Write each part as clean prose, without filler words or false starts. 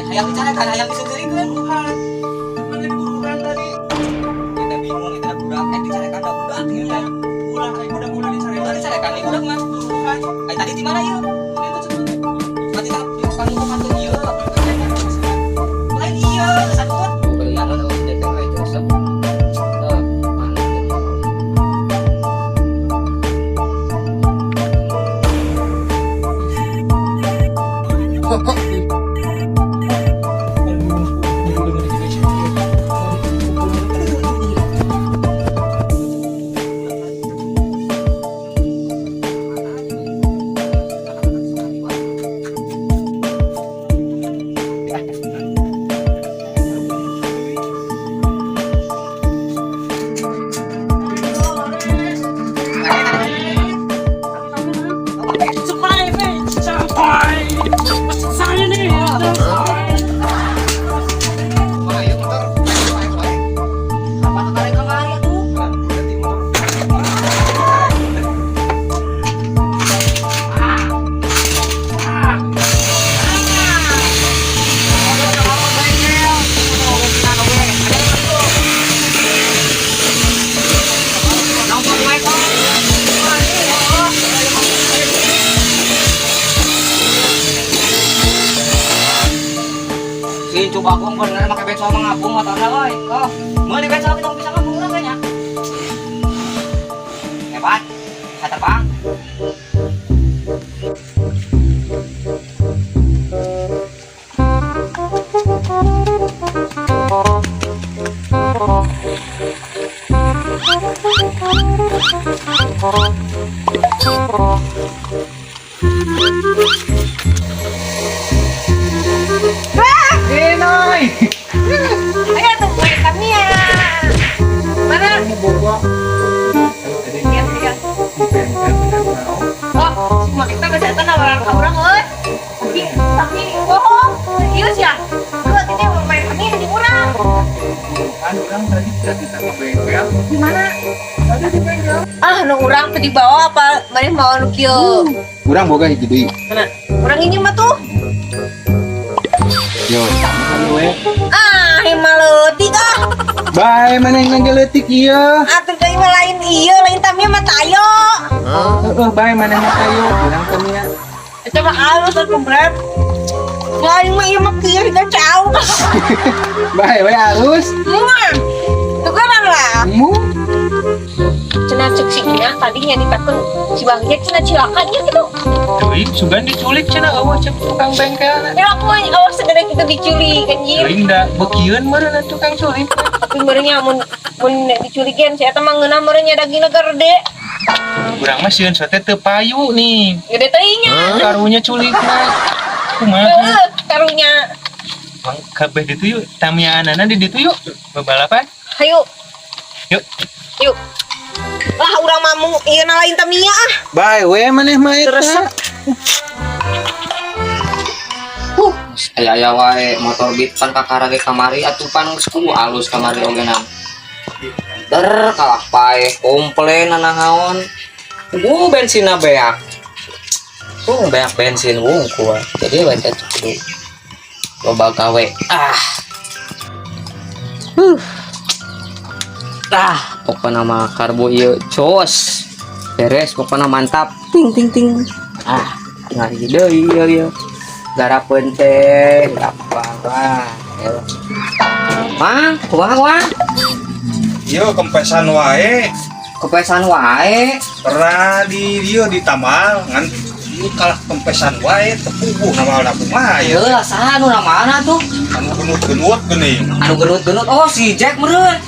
Hayang dicarekan, hayang diseungkeurikeun. Buruhan. Mana diburuhan tadi? Kita bingung, kita budak, dicarekan da budak ieu teh. Ulah aing budak ulah dicarekan. Ulah dicarekan ieu budak mah. Buruhan. Ai tadi di mana ieu? Itu cenah. Tadi tak di pantun ieu. Lain ieu, santun. Belian oh, DP we itu resep. Tuh, mana tuh? Sampai saya nih. Ayo motor. Apa kemarin kemarin tuh? Si coba aku bener make beco mah ngapung motorna euy. Oh, meuli beco kita bisa ngapung urang kayaknya. Hebat. Bisa terbang. Enoy. Ayo tungguin kami ya. Mana? Iya, iya. Oh, cuma kita bisa nawaran ka urang euy. Tapi bohong. Iya sih ya. Lu ini mau main kami di urang. Kan urang tadi cerita ke bengkel. Di mana? Ada di bengkel. Ah, nu urang tadi bawa apa? Maneh mau nu kieu? Urang boga hiji deui. Mana? Urang ini mah tuh. Yo, sama we. Ah, ieu mah leutik ah. Bae mana yang leutik ieu? Atuh teh mah lain ieu, lain Tamiya mah tayo. Heeh, bae mana mah tayo, urang Tamiya. Eta mah alus atuh, Brad. Lain mah ieu mah kieu higa cau. Bae we alus. Mah. Tukeran lah. Mu. Cenah cek si Ina tadi nyaritakeun si Bang Jack cenah cilaka nya gitu. Teuing sugan diculik cenah eueuh cek tukang bengkel. Ya aku mah awas segera kita diculik anjir. Teuing da bekieun meureun tukang culik. Tapi meureunnya mun mun diculikin si eta mah ngeunah meureunnya dagingna gede. Urang mah sieun sote teu payu nih. Gede teuing nya. Karunya culik mah. Kumaha? Heuh, karunya. Mang kabeh ditu yuk, tamiaanana di ditu yuk. Babalapan. Hayu, Yuk. yuk. Lah urang mah mu ieu na lain Tamiya ah. Bae we maneh mah eta. Resep. Aya aya wae motor beat pan kakara ge kamari atuh pan geus kudu alus kamari oge na. Der kalah paeh komplain nanaon. Bensinna beak. Beak bensin wungkul. Jadi we teh kudu loba gawe. Ah. Huh. Ah, pokokna mah karbo ieu cos. Beres pokokna mantap. Ting ting ting. Ah, tinggal deui ieu ieu. Garapeun teh gampang lah. Mang, kumaha kumaha? Iya kempesan wae. Kepesan wae. Pernah di dia ditamal ngan ieu kalah kempesan wae teu puguh namalna kumaha ya. Heuh, saha nu namana tuh? Anu genut-genut geuning. Anu genut-genut. Oh, si Jack meureun.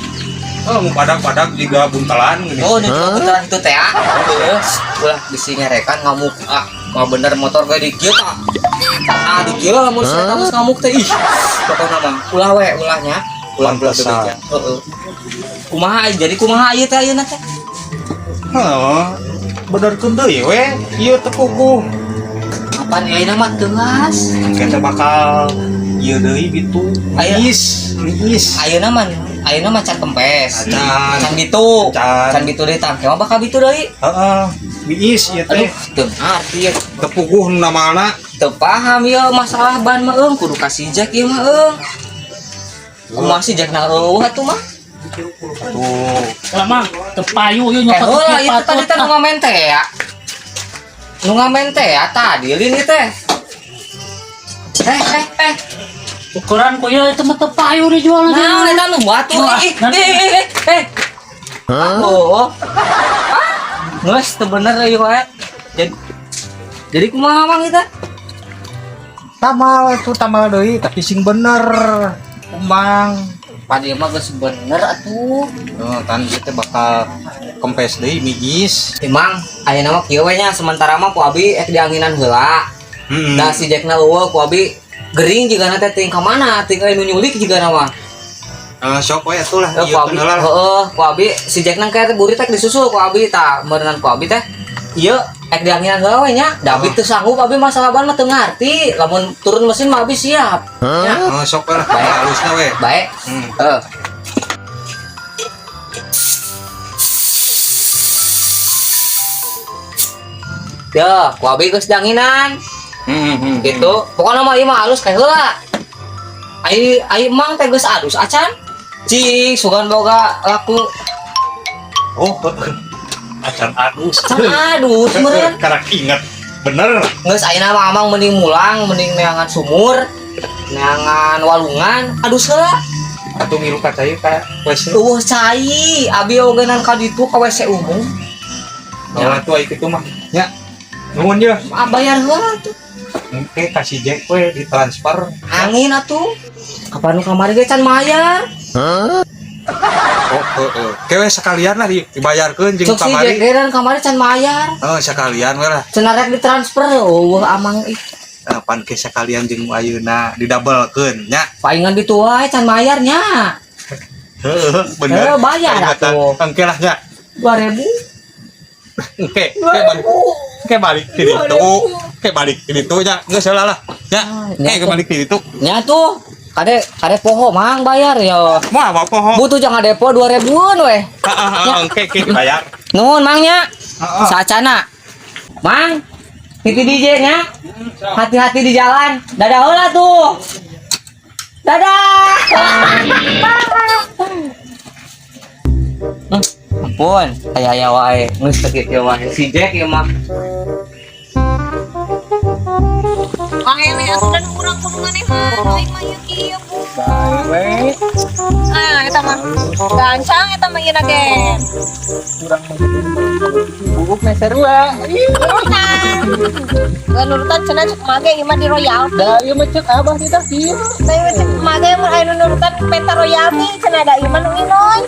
Oh, nu badak-badak jiga buntelan geuning. Oh, nu buntelan itu teh ah. Heuh, ulah bisi ngerekan ngamuk ah. Mah bener motor ge di kieu tah. Ah, di kieu lamun si eta geus ngamuk teh ih. Pokona mah ulah we ulahnya. Ulah ulah Pantesan. Heeh. Kumaha jadi kumaha ieu teh ayeuna teh? Heeh. Benerkeun deui we ieu teu puguh. Apaan ayeuna mah teuas. Kita bakal ieu deui gitu. Aya. Niis, niis. Ayeuna mah can kempes. Acan. Can bitu. Can. Can bitu deui tah. Mah bakal bitu deui. Heeh, niis ieu Aduh, teh. teu ngarti ya. Teu puguh nu namalna. Teu paham ya masalah ban mah eung kudu ka si Jack ieu mah eung. Kumaha si Jack na eueuh atuh mah? Tuh. Lah Mang, teu payu ieu Eh nyokot heula kieu itu tadi patut. teh nu ngamen teh ya. Nu ngamen teh ya tadi lin ieu teh. Eh eh eh. Ukuran ku ieu itu mah teu payu dijual lagi. Naon eta nu batu ih ih ih eh. Oh. Ah, geus teu bener ieu wae. Jadi kumaha Mang kita? Tamal itu tamal deui tapi sing bener. Umang. Padi mah geus bener atuh. Oh, tan ieu teh bakal kempes deui migis. Emang ayeuna mah kieu we nya sementara mah ku abi ek dianginan heula. Heeh. Da si Jackna eueuh ku abi gering jigana teh teuing ka mana teuing aya nu nyulik jigana mah. Sok we atuh lah. Heuh ku abi heeh ku abi si Jackna kayak teh burit teh disusul ku abi tah meureunnan ku abi teh ieu ek dianginan heula we nya. Da abi teu sanggup abi masalah ban mah teu ngarti lamun turun mesin mah abi siap. Nya. Heeh, sok we lah. Halusna we. Baik. Heeh. Ya, ku abi geus dianginan. Gitu. Pokoknya mah ieu mah halus kayak heula. Ai ai emang teh geus alus acan. Cing, sugan boga laku Oh, acan alus. can alus meureun. Karak inget. Bener. Geus ayeuna mah amang mending mulang, mending neangan sumur, neangan walungan, alus heula. Atuh ngilu ka cai ka WC. Eueuh cai, abi ogenan ka ditu ka WC umum. Ya atuh ai kitu mah. Nya. Nuhun ye. Ah, bayar heula atuh. Engke ka si Jack we ditransfer. Angin atuh. Kapan nu kamari ge can mayar. Oh, heeh. Kewe sekalian lah dibayarkeun jeung Cuk si Jack kamari. ge dan kamari can mayar. Oh, sekalian we lah. Cenah rek ditransfer eueuh amang ih. Pan ke sekalian jeung ayeuna didabelkeun nya. Palingan ditu wae can mayarnya. Heeh, bener. Eh, bayar atuh. Engke lah nya. 2000. Engke, engke balik. Engke balik ti ditu. Engke balik ti ditu nya. Geus heula lah. Nya, engke balik ti ditu. Nya tuh. Kade kade poho mang bayar ya. Moal mah poho. Butuh jangan depo 2000-an weh. Heeh, heeh, engke ke dibayar. Nuhun mang nya. Heeh. Saacana. Mang, titi DJ nya. Hati-hati di jalan. Dadah heula tuh. Dadah. Ampun, aya-aya wae, geus teu kieu wae. Si Jack ieu mah. Mang ini atuh dan urang kudu manehan. Aing mah ieu kieu bu. Bae we. Ah, eta mah gancang eta mah ieu ge. Urang mah bubuk meser sarua. Nurutan. Gak nurutan cenah cek mage ieu mah di royalti. Da ieu mah cek abah kita kieu. Da ieu cek mage mun aya nu nurutan penta royalti cenah da ieu mah nu inoy.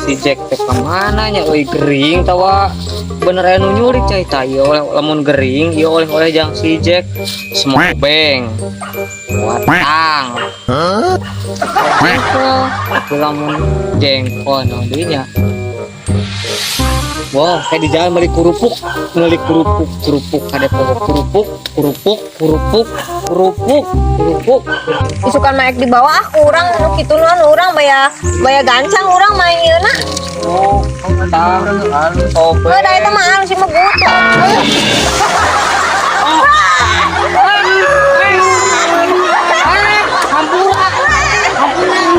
Si Jack teh kemana nya euy gering tawa bener aya nu nyulik cai tah ieu oleh lamun gering ieu oleh-oleh jang si Jack semua obeng watang jengkol lamun jengkol naon deui nya. Wow, kayak di jalan beli kerupuk, beli kerupuk, kerupuk, ada pokok kerupuk, kerupuk, kerupuk, kerupuk, kerupuk. Isukan mah ek dibawa ah urang nu kitu nu anu urang baya baya gancang urang main ieu na. Oh, tang, obeng. Heuh da eta mah alus ieu mah butuh. Hampura, hampura.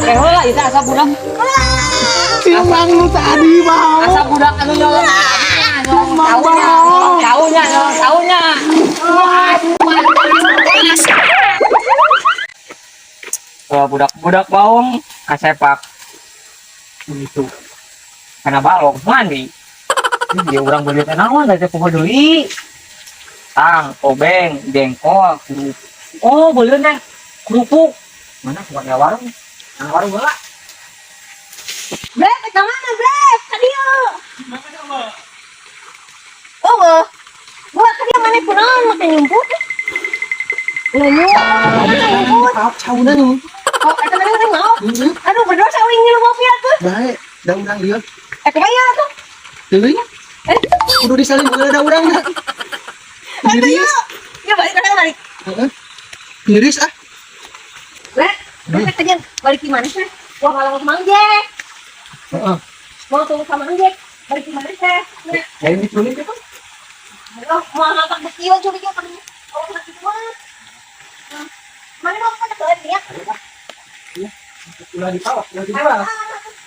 Eh, heula ieu teh asa budak. Si Mang nu tadi mah. Asa budak anu nyolong. Taunya, taunya, taunya. Wah, budak-budak bawang kasepak. Begitu. Karena balong mandi. Dia orang beli teh naon teh poho deui. Tang, obeng, jengkol, kerupuk. Oh, beli teh kerupuk. Mana bukan warung? Nang warung heula. Blek, ka mana Blek? Ka dieu. Oh, gua ka dieu maneh kunaon make nyumput? Nunyu, mana nyumput? Cauna nu. Oh, eta maneh urang mau. Aduh, berdosa uing ngilu ngopi atuh. Bae, da urang lieur. Eh, kumaha atuh? Teuing. Kudu disalin heula da urang na. Atuh yuk. Ya balik ka balik. Heeh. Miris ah. Blek, blek ka balik di mana sih? Gua ngalang sama Mang Jack. Heeh. Mau tunggu sama Mang Jack. Lain diculik itu. Aduh, mau ngangkat beki we culiknya kan. Oh, nak itu mah. Mana mau ka teh ya? Ulah dibawa, ulah dijual.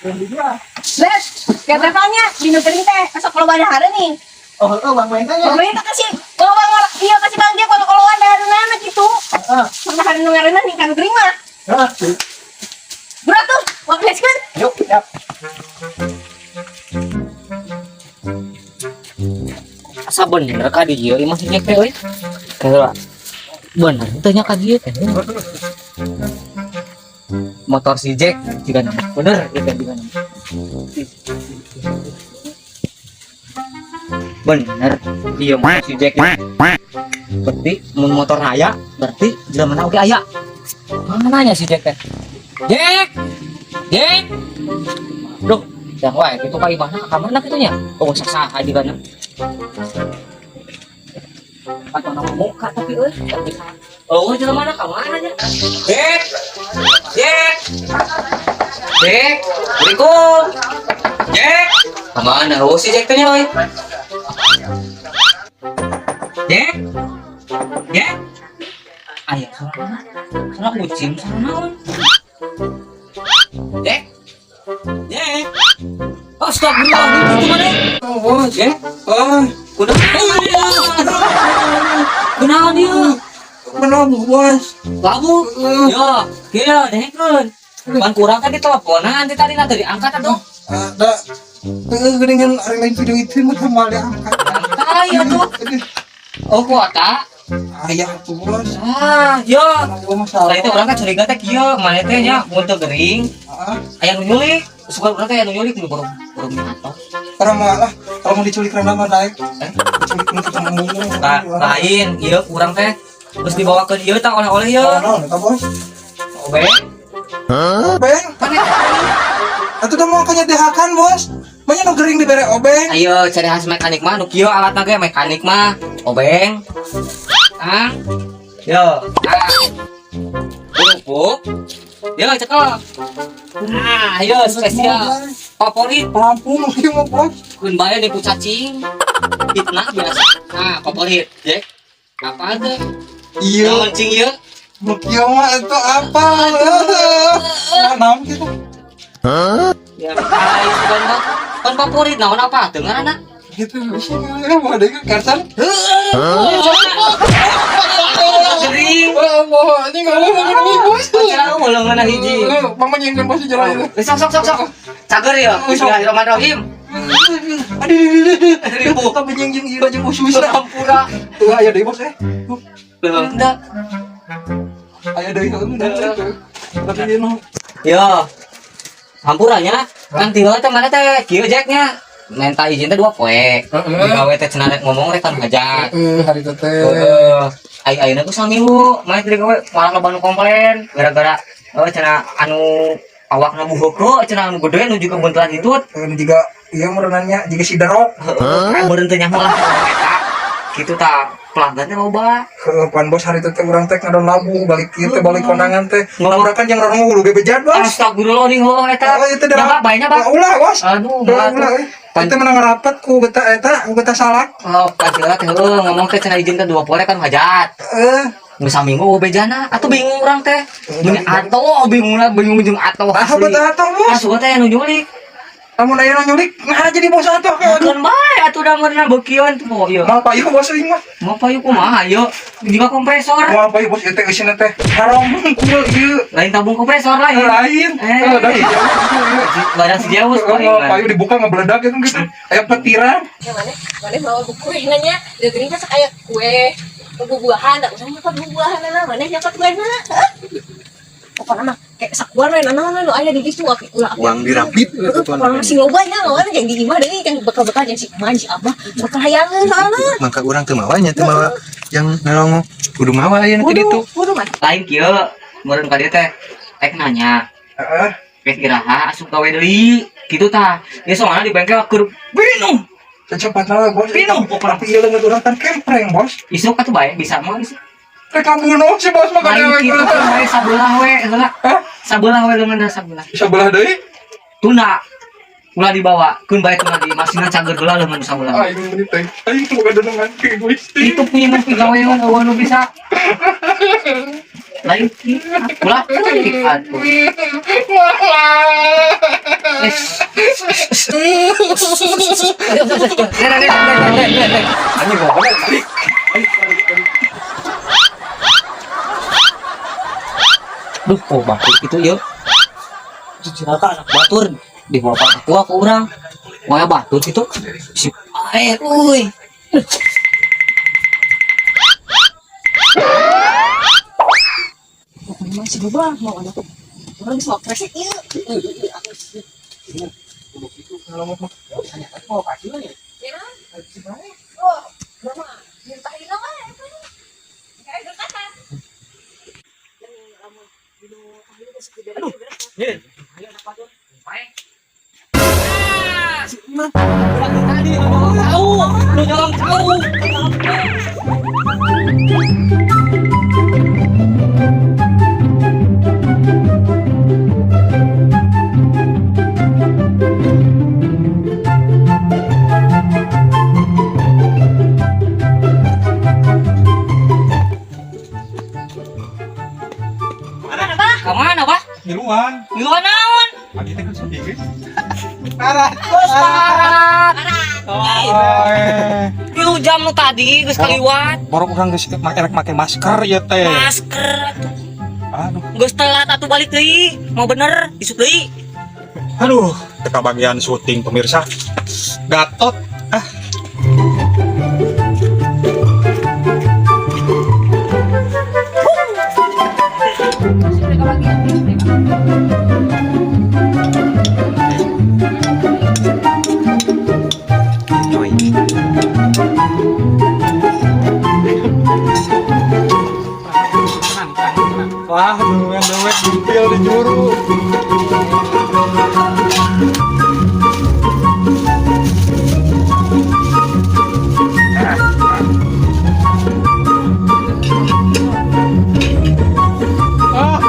Ulah dijual. Bet, kayak teleponnya di negeri teh, besok kalau ada hari nih. Oh, heeh, bang main tanya. Pemerintah kasih kalau bang iya kasih bang dia kalau kalau ada hari nana gitu. Heeh. Sampai hari nu ngaranna nih kan gering mah. Heeh. Berat tuh, waktu kan. Yuk, siap. Asa bener ka dieu imah si Jack teh euy. Kayak bener teh nya ka dieu teh. Motor si Jack jika nama bener ieu teh jika nama. Bener iya motor si Jack. Berarti mun motor aya berarti jelema oge aya. Mana nanya si Jack teh? Jack! Jack! Duh, yang wae kitu ka imahna ka mana kitu nya? Oh, sasaha jigana. Atau nama muka tapi euy. Oh, jelema mana ka mana nya? Jack! Jack! Jack! Assalamualaikum. Jack! Ka mana oh si Jack teh nya euy? Jack! Jack! Aya suara suara kucing suara naon? Jack! Jack! Astagfirullah, itu mana? Oh, bos. Jack! Oh, Kunaon dia? Kunaon dia? kenapa, bos? Labu. Ya, kieu dehkeun. Pan kurang kan diteleponan di tadi nanti diangkat atuh. Ada. Heeh, geuningan ari lain video itu mah teu moal diangkat. Tai atuh. Oh, kuota. Aya atuh, bos. Ah, yo. Gua masalah. Lah itu urang kan curiga teh kieu, maneh teh nya mun teu gering, Ah, aya nu nyulik. Suka urang teh aya nu nyulik nu baru baru atuh. Karena mah lah, kalau mau diculik randa mah daek. Eh? Diculik nu ketemu mulu. Lain, ieu urang teh terus dibawa ke ieu tah oleh-oleh ieu. Naon eta, bos? Obeng. Obeng. Atuh da mau kanyadehakan, bos. Banyak nu gering dibere obeng. Ayo cari khas mekanik mah nu kieu alatna ge mekanik mah. Obeng. Ah. Yo. Ah. Kerupuk. Yo cekel. Ah, yo spesial. Favorit Pelampung ieu mah, bos. keun bae nipu cacing. Fitnah biasa. Nah, favorit, Jack. Apa tuh? Iya. Naon cing ieu? Nu kieu mah itu apa? Nah, naon kitu? Ya, ai sugan mah. Kan favorit naon apa? Teu ngaranna. Gitu. Mau ada karsan? Gering. Oh, ini nggak mau mau bos. Jauh uleungeunna hiji. Mama nyengkeun bos jalan itu. Sok sok sok sok. Cager ya. Bismillahirrahmanirrahim. Aduh, aduh, aduh, tapi jeung jeung ieu jeung usus Hampura. Tuh aya deui bos eh. Leuweung teu. Aya deui heuh Tapi ieu nu Yo. Hampuranya kan tinggal teh mana teh kieu Jacknya. Minta izin teh 2 poe. Digawe teh cenah rek ngomong rek kan hajat. Hari teh. Heeh. Ai ayeuna tuh saminggu main digawe malah loba nu komplain gara-gara oh cenah anu awakna buheukeun cenah anu gede nu juga buntelan hitut. Ini juga iya merenangnya juga si derok. Heeh, beureun teu nyaho lah eta. Kitu tah pelanggannya loba. Heuh, pan bos hari teh urang teh ngadon labu balik kieu teh balik kondangan teh. Tabrakan jeung rong hulu bebejat bos. Astagfirullah nih heuh eta. Oh, itu dah. Nya Pak, bae nya Pak. Ulah bos. Aduh, Ulah, malah ulah. tuh. Itu menang rapat ku getah eta, ku getah salak. Oh, pacila teh heuh ngomong teh cenah izin teh 2 poe kan hajat. Eh, Geus saminggu eueuh bejana, atuh bingung urang teh. Mun atoh bingung lah, bingung jeung atoh ah asli. betah atoh bos. Ah, suka teh anu nyulik. Lamun aya nu nyulik nah jadi bos atoh kayak aduh. Keun bae atuh da meurna beukieun tuh poho ieu. Mal payu bos euy mah. Mau payu kumaha ieu? Jiga kompresor. Mal payu bos ieu teh eusina teh haram hungkul ieu. Lain tabung kompresor lain. Lain. Eh. Eh, dah ieu. Barang si Zeus Mal payu dibuka ngebeledak gitu gitu. Aya petiran. Ya mana? Mana bawa buku nanya, da gering kan sok aya kue buah-buahan, tak usah nyokot buah-buahan na, mana nyokot kue na. Pokoknya mah kayak sakuan we naon nu aya di ditu api ulah api. Uang dirapit Heeh, pokoknya masih loba nya lawan jeung di imah deui jeung bekal-bekal jeung si emak si abah bakal hayangeun soalna. Mangka urang teu mawa nya teu mawa yang ngalongok kudu mawa aya nu Kudu, ditu. kudu mah. Lain kieu, meureun ka dieu teh rek nanya. Heeh. Rek iraha asup gawe deui. Kitu tah. Ieu soalna di bengkel keur bingung. Cepat lah bos. Minum, pokoknya. Tapi ieu leungeut urang kan kempreng bos. Isuk atuh bae bisa mah isuk. Rek kabunuh si bos mah Lain kadewek. kitu bae sabelah we heula. Hah? Sabelah we leungeun sabelah. Sabelah deui. Tunda. Ulah dibawa, keun bae teh di masina cager heula leuh mun sabulan. Aing meni teh. Aing teu boga denengan ke Gusti. Itu punya nu pigawe mah eueuh nu bisa. Lain ulah teuing atuh. Anjing gua bener. Duh, kok batur gitu ya. Itu cilaka anak batur di bapak aku aku urang. Wah batur gitu. Si ae euy. Pokoknya mah si loba mau anak. Urang geus mau kresek ieu. Ya. Oh, urang mah nyertain lah eta. Kayak dekatan. Dan lamun dinu tahlil geus Aduh. beres. Ayo anak batur. Pae. Si Iman, urang tadi ngomong tahu, lu nyolong tahu. Kemana, Pak? Ngiluan. Ngiluan naon? Adi teh kan sedih guys. Parah. Geus parah. Eh, Tilu jam nu tadi geus kaliwat. borok urang geus make rek make masker ieu teh. Masker atuh. Aduh. Geus telat atuh balik deui. Mau bener isuk deui. Aduh, teka bagian syuting pemirsa. Gatot. Ah. Wah, dengan dewek dipil di juru. Ah.